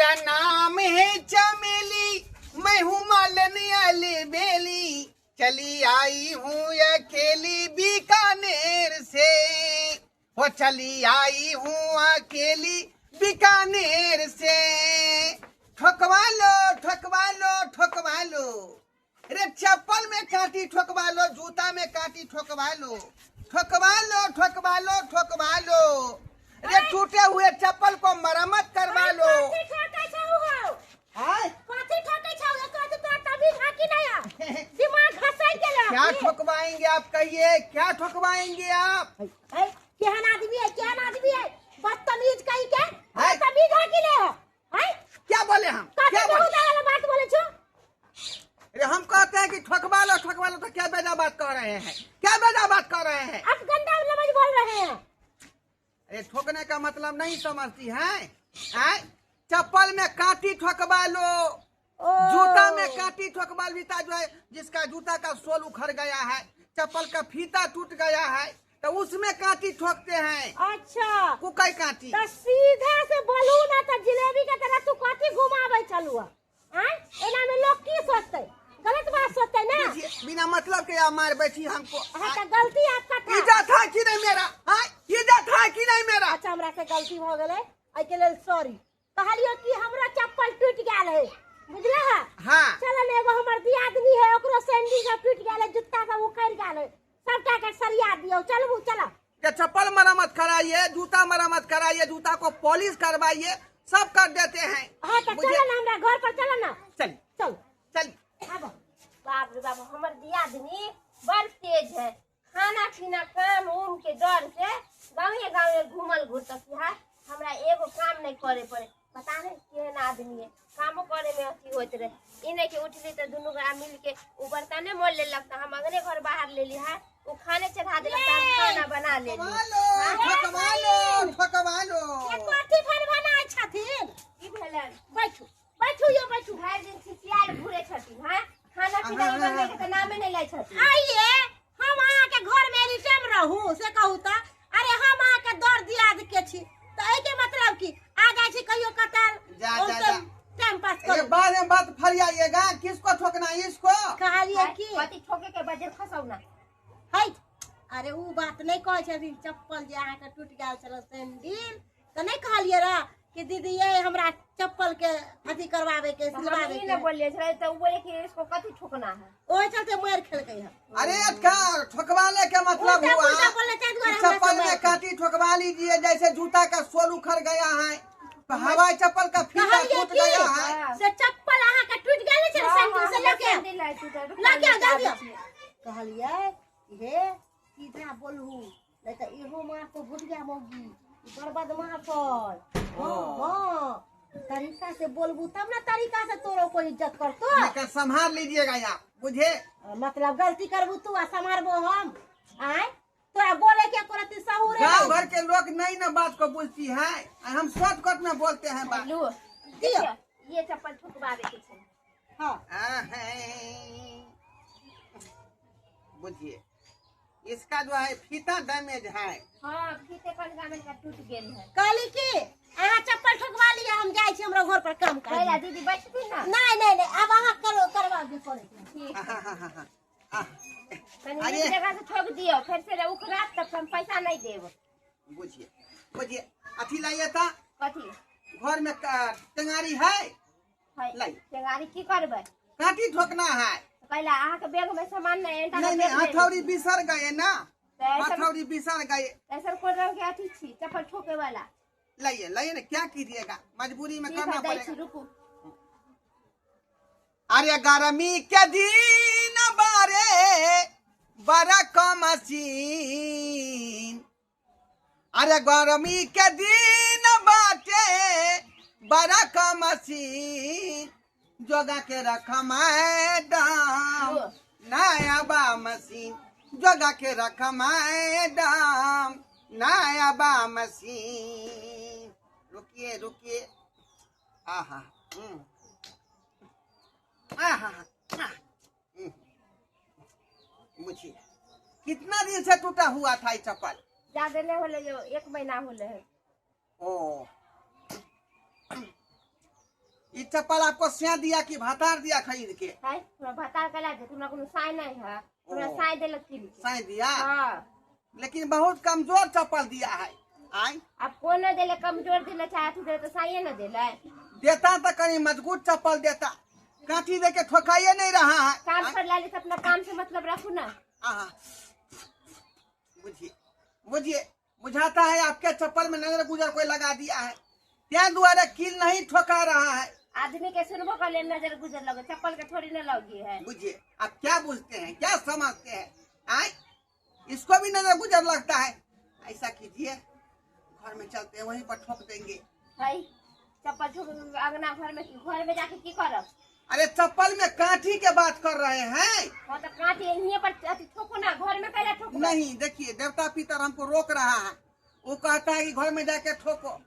मेरा नाम है चमेली, मैं हूँ मालन अलबेली, चली आई हूँ अकेली बीकानेर से, हो चली आई हूँ अकेली बीकानेर से। ठोकवा लो ठोकवा लो ठोकवा लो, अरे चप्पल में कांटी ठोकवा लो, जूता में कांटी ठोकवा लो, ठोकवा लो ठोकवा लो ठोकवा लो, अरे टूटे हुए चप्पल को मरम्मत करवा लो। कथी ठोकै छौ हौ? आय? कथी ठोकै छौ? एकर तऽ तोरा तभी झाकी नहि आ। दिमाग घसै गेलै। क्या ठोकवाएंगे आप, कहिए क्या ठोकवाएंगे आप? है, केहन आदमी है, केहन आदमी है, बदतमीज कहीं के। है। तभी झाकी ले हो। है? क्या बोले हम? कथी क्या बोले? बहुत वाला बात बोले छो? अरे हम कहते हैं कि ठोकवा लो ठोकवा लो, तो क्या बेजा बात कर रहे हैं, क्या बेजा बात कर रहे हैं? आप गंदा लफ्ज बोल रहे हैं। अरे ठोकने का मतलब नहीं समझती है, हैं? चप्पल में कांटी ठोकवा लो, ओ। जूता में कांटी ठोकवा लो, जूता जो है जिसका जूता का सोल उखड़ गया है, चप्पल का फीता टूट गया है, तो उसमें कांटी ठोकते हैं। अच्छा। कुकई कांटी। तो सीधा से बोलू ना तो जिलेबी के तरह तू कथी घुमावे चलू आय? एना में लोग की सोचते, गलत बात सोचते ना। बुझिए, बिना मतलब के आप मार बैठी हमको। हाँ, तो गलती आपका था। इज्जत है कि नहीं मेरा? हाँ, इज्जत है कि नहीं मेरा? अच्छा, हमरा से गलती हो गेलै, एहि के लेल सॉरी। कहलियो कि हमरा चप्पल टूट गेल है, बुझला है? हाँ। चल ने एगो हमर दियादनी है, ओकरो सैंडल सब टूट गेल है, जूता सब उखड़ गेल है, सबटा के सरिया दियो। चलबू, चल। के चप्पल मरम्मत कराइए, जूता मरम्मत कराइए, जूता को पॉलिश करवाइए, सब कर देते हैं। हाँ, तो मुझे- चल ना हमरा घर पर, चल ना। चल। चल। चल। आबो। बाप रे बाप, हमर दियादनी बड़ तेज है, खाना पीना काम उम के डर से गाँवे गाँवे घूमल घुरतक है, हमरा एगो काम नहीं करे पड़े। पता नहीं केहन आदमी है, कामो करे में अथी होइत रहे। ई नहीं कि उठली तो दुनू गोरा मिल के उ बर्तने मोल लेलक त हम अंगने घर बाहर लेली है, उ खाने चढ़ा देलक त हम खाना बना लेली। ठोकवा लो, ठोकवा लो, ठोकवा लो। ये कथी फर बनाय छथिन? की भेलन? बैठू, बैठू यो, बैठू। भरि दिन खिसियाल घूरे छथिन, हाँ? खाना पीना हाँ, बनबै हाँ, के त नामे नहीं लै छथिन। आइए, हम अहाँ के घर में एनी टाइम रहू से कहू त, अरे हम अहाँ के दर दियाद के छी, त एहि के मतलब की आ जाइ छी कहियो कताल, जा, जा, ओतऽ जा। टाइम पास ये करू। बाद में बात फरियाइएगा, किसको ठोकना है इसको? कहलिए की? कथी ठोके के बजर खसौ ना। है, अरे उ बात नहीं कहै छथिन, चप्पल जे अहाँ के टूट गेल छल सैंडल, त नहीं कहलिए रह कि दीदी ये हमरा चप्पल के अथी करवावे के, तो हम सिलवावे ई के। न बोलिए छलै त उ बोले कि इसको कथी ठोकना है। ओहि चलते मारि खेलकै हन। अरे का ठोकवाने के मतलब उल्टा हुआ पुल्टा बोलने के दुआरे कि हमरा चप्पल से में मारि कांटी ठोकवा लीजिए, जैसे जूता का सोल उखड़ गया है, तो हवाई चप्पल का फीता कहलिए टूट की? गया है। से चप्पल अहाँ के टूट गेल ने छलै हाँ, सैंडल से हाँ, लके। सैंडल है टूटल, रुक लके जा, जा दियौ। आबै छियै। कहलिए कि हे सीधा बोलू, नहीं तो इहो मार तो भुटिया मौगी बड़ बदमाश है। हाँ, हाँ, तरीका से बोलबू तब ना तरीका से तोरो कोई इज्जत करतो। लेकिन संभाल लीजिएगा आप, बुझे? मतलब गलती करबू तू आ संभालबो हम। आय तोरा बोले के करती सहूरे गांव नहीं। घर के लोग नहीं ना बात को बुझती है, हम शॉर्टकट में बोलते हैं बात। लू, दियो। देखियो, ये चप्पल ठुकवावे के छै। हाँ। बुझिए, इसका जो है फीता डैमेज है। हाँ, फीते कनका मनका टूट गेल है। कहली की अहाँ चप्पल ठोकवा लिअ, हम जाइ छी हमरा घर पर काम काज। कैला दीदी बैठथिन ना? नहीं, नहीं, नहीं, अब अहाँ करो, करवा दियौ करे के। ठीक। हाँ, हाँ, हाँ, हाँ। कनी अरे। नीक जगह से ठोक दियौ, फेर से उखड़ात तब हम पैसा नहीं देब। बुझिए, बुझिए, अथी लाइए था। कथी? घर में टेंगारी है? है। लाइए। टेंगारी की करबै? कांटी ठोकना है। कैला अहाँ के बैग में सामान नहीं, एंटा नहीं, के नहीं, बैग में हथौड़ी बिसर गए ना। तो ऐसा- हथौड़ी बिसर गए। ऐसा कोन रंग के अथी छी चप्पल ठोके वाला? लाइए, लाइए ना, क्या कीजिएगा, मजबूरी में ठीक करना है, दै पड़ेगा। छी, रुकू। अरे गर्मी के दिन बारे बड़ा कम सीन, अरे गर्मी के दिन बाटे बड़ा कम सीन, जोगा के रख मैडम नया बा मशीन, जोगा के रख मैडम नया बा मशीन। रुकिए, रुकिए, आहा, आहा, बुझिए कितना दिन से टूटा हुआ था ये चप्पल? ज्यादा नहीं होले, जो 1 महीना होले है। ओ। ये चप्पल आपको सिया दिया कि भातार दिया खरीद के? है हमरा भतार कला दे, हमरा कोनो साय नहीं है, हमरा ओ। साय देलक किन के। साय दिया? हाँ। लेकिन बहुत कमजोर चप्पल दिया है। आय अब कोन न देले, कमजोर देले चाहे अथी देले, तो साये न देले। देता तो कहीं मजबूत चप्पल देता, काठी दे के ठोकाइए नहीं रहा है। काम आय? पर लाले तो अपना काम से मतलब रखू ना। आहा। बुझिए बुझिए, बुझाता है आपके चप्पल में नजर गुजर कोई लगा दिया है, त्या द्वारा कील नहीं ठोका रहा है। आदमी के सुनबो कर ले नजर गुजर लगे, चप्पल के थोड़ी न लगी है। बुझिए आप क्या बुझते हैं, क्या समझते हैं? आए इसको भी नजर गुजर लगता है। ऐसा कीजिए घर में चलते हैं, वहीं पर ठोक देंगे। भाई चप्पल ठोक अंगना घर में, घर में जाके की करब? अरे चप्पल में काठी के बात कर रहे हैं। हाँ तो काठी यहीं पर अथी ठोको ना, घर में पहले ठोको। नहीं देखिए देवता पितर हमको रोक रहा है, वो कहता है कि घर में जाके ठोको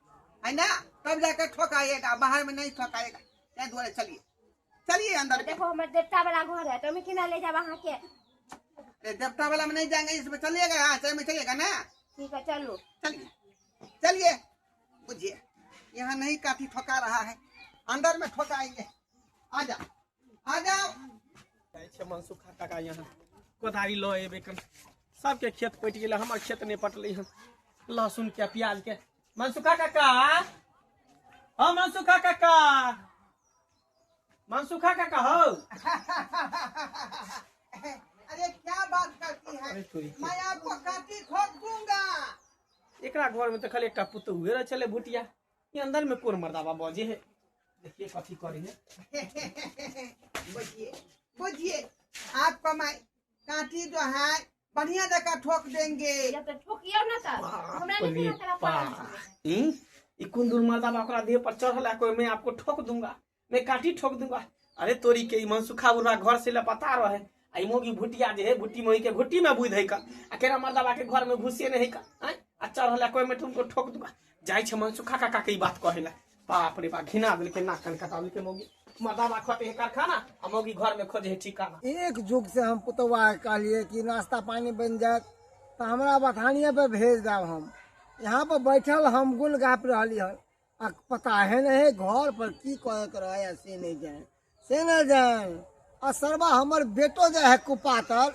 है ना, तब जाके ठोकाइएगा, बाहर में नहीं ठोकाइएगा। त्या द्वारे चलिए चलिए अंदर। तो देखो हमारे देवता वाला घर है, तो हमें ना ले जाओ वहाँ के। अरे देवता वाला में नहीं जाएंगे, इसमें चलिएगा। हाँ चल में चलिएगा ना। ठीक है चलो। चलिए चलिए। बुझिए यहाँ नहीं काठी ठोका रहा है, अंदर में ठोकाएंगे। आ जाओ आ जाओ। जाइ छै मनसुखा काका यहाँ कोदारी लऽ एबै कन, सबके खेत पटि गेलै, हमर खेत नहि पटलै हन लहसुन के प्याज के। मनसुखा काका, हँ मनसुखा काका, मनसुखा काका हौ। अरे क्या बात करती है, अरे तोरी। मैं आपको काठी ठोक दूंगा। एकरा घर में तऽ खाली एकटा पुतहुए रहै छलै भुटिया, ई अंदर में कोन मर्दाबा बजे है, देखिए कथी करे है। बुझिए बुझिए, आपको मैं काठी जो है बढ़िया जगह ठोक देंगे। जब तक ठोकियो ना तब हमरा नहीं अरे केना करा पड़ल। ई कोन दूर मर्दाबा ओकरा देह पर चढ़ल है, कोई मैं आपको ठोक दूंगा, मैं काठी ठोक दूंगा। अरे तोरी के ई मनसुखा बुढ़ा घर से लपता रहे, आ ई मोगी भुटिया जे है भुट्टी मोही के घुट्टी में बुझ है का, आ केना मर्दाबा के घर में घुसे नहीं का, आँय? आ चढ़ल है कोई मैं तुमको ठोक दूंगा। जाइ छै मनसुखा काका के ई बात कहे ला, बाप रे बाप घिना देलकै, नाक कान कटा देलकै मोगी। मर्दाबा खोटे है कारखाना आ मोगी घर में खोजे है ठिकाना। एक जुग से हम पुतौआ के कहलिए कि नाश्ता पानी बन जात तो हमरा बथानिए पर भेज देब। हम यहाँ पर बैठल हम गुल गापि रहली हन, आ पता है नहीं घर पर की करे के रहे है, से नहीं जान से नहीं जान। आ सरबा हमर बेटो जे है कुपातर,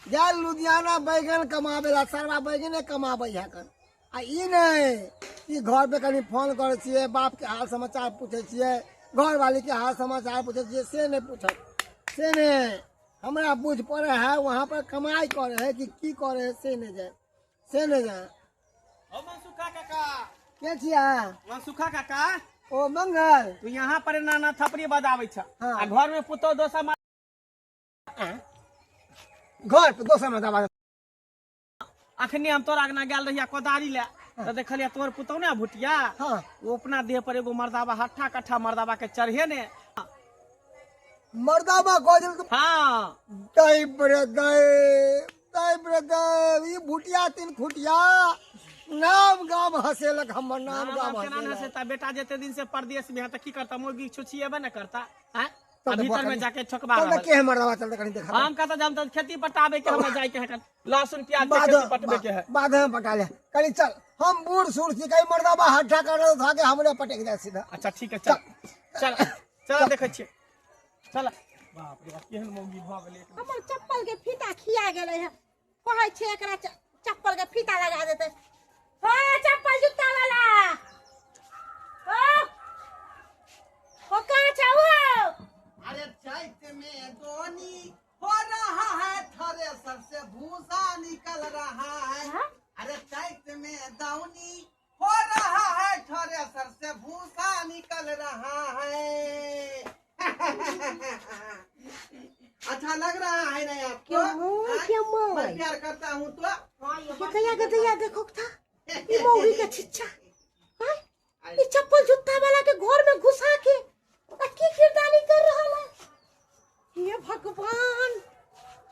जाय लुधियाना बैगन कमाबे ला, सरबा बैगने कमाबे है कन। आ ई नहीं कि घर पे कनी फोन करै छियै, बाप के हाल समाचार पूछै छियै, घरवाली के हाल समाचार पूछै छियै, से नहीं पूछत, से नहीं हमरा बुझ पड़े है वहाँ पर कमाई करे है कि की करे है, से नहीं जाए से नहीं जाए। ओ मनसुखा काका, के छियै? मनसुखा काका। ओ मंगल, तू यहाँ पर नाना थपड़ी बजाबै छ। हाँ। आ घर में पुतोह दोसा घर पे दोसर में दबा। अखने हम तोरा अंगना गेल रहिया कोदारी ले, तो देखलिया तोर पुतोह ने भुटिया, हाँ। वो अपना देह पर एगो मर्दाबा हट्ठा कट्ठा मर्दाबा के चढ़े ने। मर्दाबा गजल तो हाँ। दई बरे दई दई बरे दई, ई भुटिया तीन खुटिया नाम गाम हसेलक, हमर नाम गाम केना न हसेलक। हसेता, बेटा जेते दिन से परदेश में है त की करता, मुर्गी छुछिएबे न करता हैं, तब आ तो भीतर में कनी- जाके ठोकबा चल रहल। के मर्दाबा चल कनी देखा। हम कहता हम तो खेती पटाबे के हमरा जाय के है, लहसुन प्याज के खेती पटबे के है। बाद में पटा ले कनी चल, हम बूढ़ सूढ़ छी, कहीं मर्दाबा हट्ठा कर था के हमरे पटक जाए सीधा। अच्छा ठीक है चल चल चल देखै छियै चल। बाप रे बाप केहन मौगी भऽ गेलै। हमर चप्पल के फीता खिया गेलै है, कहै छै एकरा चप्पल के फीता लगा देतै। हो चप्पल जूता वाला, हो हो कहाँ छौ हो? अरे चैत में दोनी हो रहा है, थ्रेसर से भूसा निकल रहा है। हाँ? अरे चैत में दौनी हो रहा है, थ्रेसर से भूसा निकल रहा है। अच्छा लग रहा है ना आपको? क्यों? हाँ? क्यों मोय? मैं प्यार करता हूँ तो। के कहिया के दैया देखो था ई मौगी के छिच्छा, हाँ? ई चप्पल जूता वाला के घर में घुसा के आ की किरदानी कर रहल है। हे भगवान,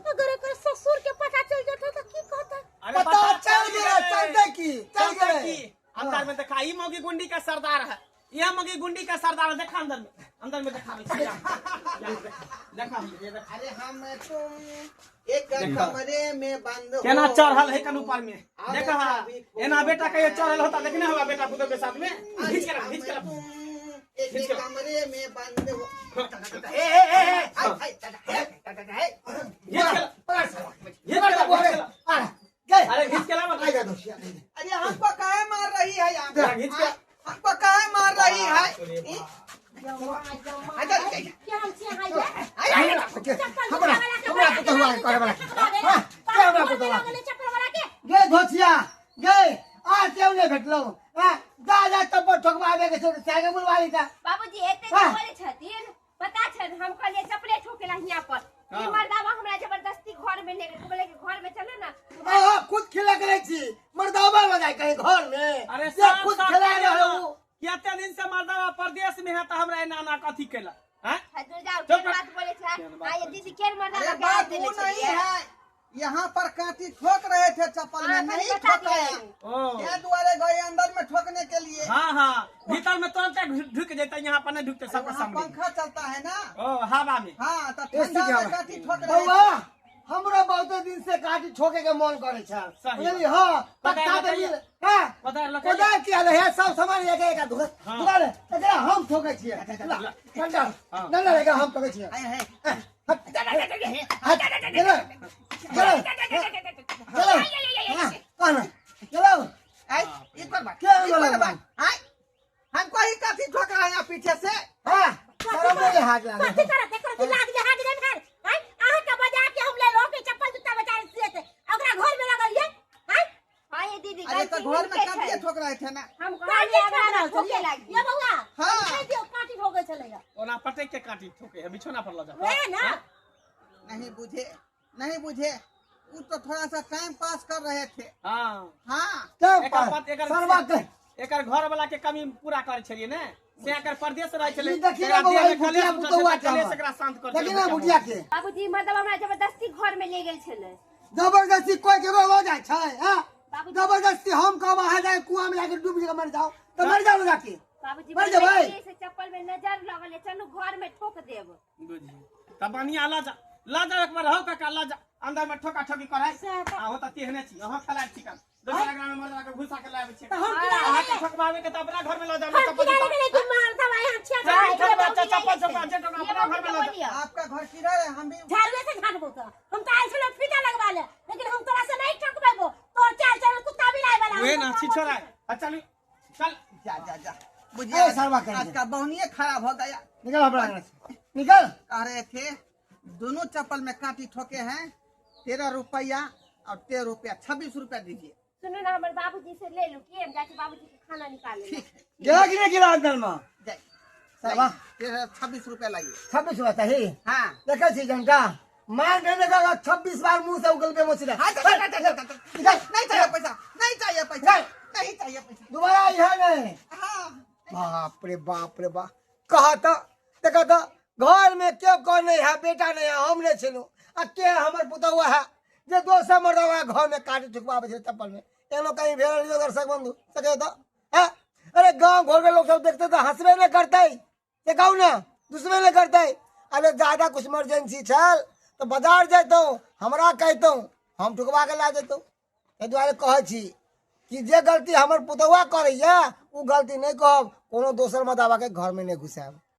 अगर एकर ससुर के पता चल जाता तो की कहता? अरे पता चल गेलै, चलते की चल चलते गेलै की अंदर में देखा, ई मौगी गुंडी का सरदार है, यह मौगी गुंडी का सरदार है। देखा अंदर में, अंदर में देखा, देखा ये देखा। अरे हम तुम एक कमरे में बंद हो। केना चढ़ल है कन ऊपर में, अरे देखा चाबी खोल। एना बेटा कहियो चढ़ल होता देखने होगा बेटा पुतोह के साथ में, खींच के रख, खींच के रख। तुम एक खींच के ला। कमरे में बंद हो। हे हे हे हे, हाय, हाय, हे, हे। घीच के ला, पकड़ साला। घीच के ला, घीच के ला। आ गए। अरे घीच के ला मत। आ जा दोषिया। अरे हमको काहे मार रही है यार? अरे घीच के हमको काहे मार रही है? बाप रे बाप। जमा जमा आ जा, जा, जा। केहन छी अहाँ ये? आय, आय, आय। हमरा हमरा पुतहुआ के करे वाला। हाँ, के हमरा पुतहुआ के? चप्पल वाला के गे धोसिया गे आ केहू नहि भेटलौ। हाँ, जा जा चप्पल ठोकबाबे के छौ तऽ सएह के बुलवा ली ता। बाबूजी एते जे हाँ। बोले छथिन पता छन, हम कहलिए चप्पले ठोकेला हियां पर। ई हाँ। मर्दावा हमरा जबरदस्ती घर में ले गेल, बोले कि घर में चलो ना। अहाँ खुद खेला करै छी मर्दाबा लगा कहीं घर में अरे से साफ खुद साफ खेला कहियो रहे ना, हो। कि एते दिन से मर्दावा परदेश में है त हमरा एना एना कथी केला हैं? हजूर जाओ, चुप केन कर। बात बोले छा? केन बात आ ये बोले? दीदी केन मर्दावा अरे के हाथ बात देले वो नहीं छलियै? है, यहाँ पर कांटी ठोक रहे थे चप्पल में, हाँ, नहीं बता ठोकाया। दिया। ओ क्या दुआरे गए अंदर में ठोकने के लिए। हाँ हाँ, भीतर में तुरंत ढुक जेते, यहाँ पर नहीं ढुकते सबके वहाँ सामने। पंखा चलता है ना। ओ हवा में। हाँ, तो एसी ठंडा के में हवा। कांटी ठोक रहे बौआ थे। हमरो बहुते दिन से काटी ठोके के मन करे छल। सही बुझलियै? बात। हाँ, पता पत्ता है, पे मिल, हाँ। पता है, लकड़ी- कोदारि किया रहे, सब सामान एक एक धुका हाँ। धुका ले, एकरा हम ठोकै छियै। ला, डंडा, हाँ। डंडा एकरा हम ठोकै छियै। आय, आय। हट, हट, चलो, चलो, चलो, हाँ, कह ना, चलो। आय, एक और बात, क्या एक और बोला? बात। आय, हमको ही कांटी ठोक रहा है यहाँ पीछे से। हाँ, शरम नहीं हाथ लागे। कथी करत एकर की लाग जे हाथ गेल घर आय, अहाँ के बजा के हम लेलो के चप्पल जूता बचा छियै ते ओकरा घर में लगल ये आय। हाँ ये दीदी, अरे तो गलती घर में हुनके कांटी छै। ठोक रहे थे ना। हम काटी कहलिए ठोक हमरा रहल ठोके छलियै लागी। ये बौआ। हाँ। कहि दियौ काटी ठोकै छलैया। ओना पटक के काटी ठोके है, बिछौना पर ल जा। वएह ना। नहीं बुझे, नहीं बुझे, वो तो थोड़ा सा टाइम पास कर रहे थे। हाँ। हाँ। चल, एकर पत- एकर सरवा के एकर घर वाला के कमी पूरा करे छलिए ने, से एकर परदेश रहे छलै। ई देखी एकरा ना बौआ, देह ई में कलेश भुटिया उठल पुतौआ छै, के कलेश हमर। एकरा शांत कर देखी ना भुटिया के। बाबूजी मर्दावा हमरा जबरदस्ती घर में ले गेल छलै। जबरदस्ती कोई के हो जाए छै, हाँ? बाबूजी- जबरदस्ती हम कहब अहाँ जाके कुआं में जाके डूब के मर जाओ तऽ मर जाओ जाके। बाबूजी मर जेबै। बोललै कि से चप्पल में नजर लगल है, चलू घर में ठोक देब। बुझी तब बढ़िया, ल जा ल जा, एक बार हो काका ल जा, अंदर में ठोका ठोकी कराई। अहो तऽ तेहने छी, अहाँ खेलाइ छी काम दोसर अंगना में मर्दावा के घुसा के लाबै छी। तऽ हम किया अहाँ के ठोकबाबे के तऽ अपना घर में ल जाओ। हम चप्पल किया जूता। लगलै कि मर्दावा यहाँ छियै? जा, ठोकबा, चप्पल ठोकबा, जे ठोकबा, अपना घर में ल जा। आपका घर किधर है? हम भी झाड़ुए से झाड़बो तऽ हम तऽ आयल छलहुँ फीता लगवा ले, लेकिन हम तोरा से नहीं ठकबेबो, तोर चाल चलन कुत्ता बिलाइ वाला। उहे ना छिछोरा आ चलू चल। जा जा जा, बुझिए ए, सरवा कर आज दे। का बहुनिये खराब हो गया। निकल अपना अंगना से निकल। कह रहे थे दोनों चप्पल में कांटी ठोके हैं, 13 रुपया और 13 रुपया 26 रुपया दीजिए। सुनू ना, हमर बाबूजी से ले लू की हम जाइ छी बाबूजी के खाना निकाले। ठीक है। गेला कि नहि गेला अंदर में? जाइए। सरवा। 13 26 रुपया लाइए। 26 रुपया चाही? हाँ। देखै छी जनता मांग देने का 26 बार मुंह से उगल के मोचले। हाँ, जा, जा, जा, जा, जा, जा। निकल। नहीं चाहिए पैसा, नहीं चाहिए पैसा, नहीं। नहीं चाहिए पैसा। दोबारा यहाँ नहीं। हाँ। बाप रे बाप रे बाप, कहा तऽ देखा तऽ घर में केओ कह नहीं है, बेटा नहीं है, हम नहीं छलहुँ आ के हमर पुतहुआ है जे दोसर मर्दवा घर में काटी ठुकबाबै छै चप्पल में। एहनो कहीं भेल रहियो दर्शक बंधु सके तऽ हैं? अरे गाँव घर के लोग सब देखते तऽ हंसबे नहीं करते, से कहू ना दुसबे नहीं करते। अरे ज्यादा कुछ इमरजेंसी छल तऽ बाजार जैतहुँ, हमरा कहितहुँ, हम ठुकबा के ला जैतहुँ। एहि दुआरे कहै छी कि जे गलती हमर पुतहुआ करैया ओ गलती नहि कहब, कोनो दोसर मर्दावा के घर में नहि घुसायब।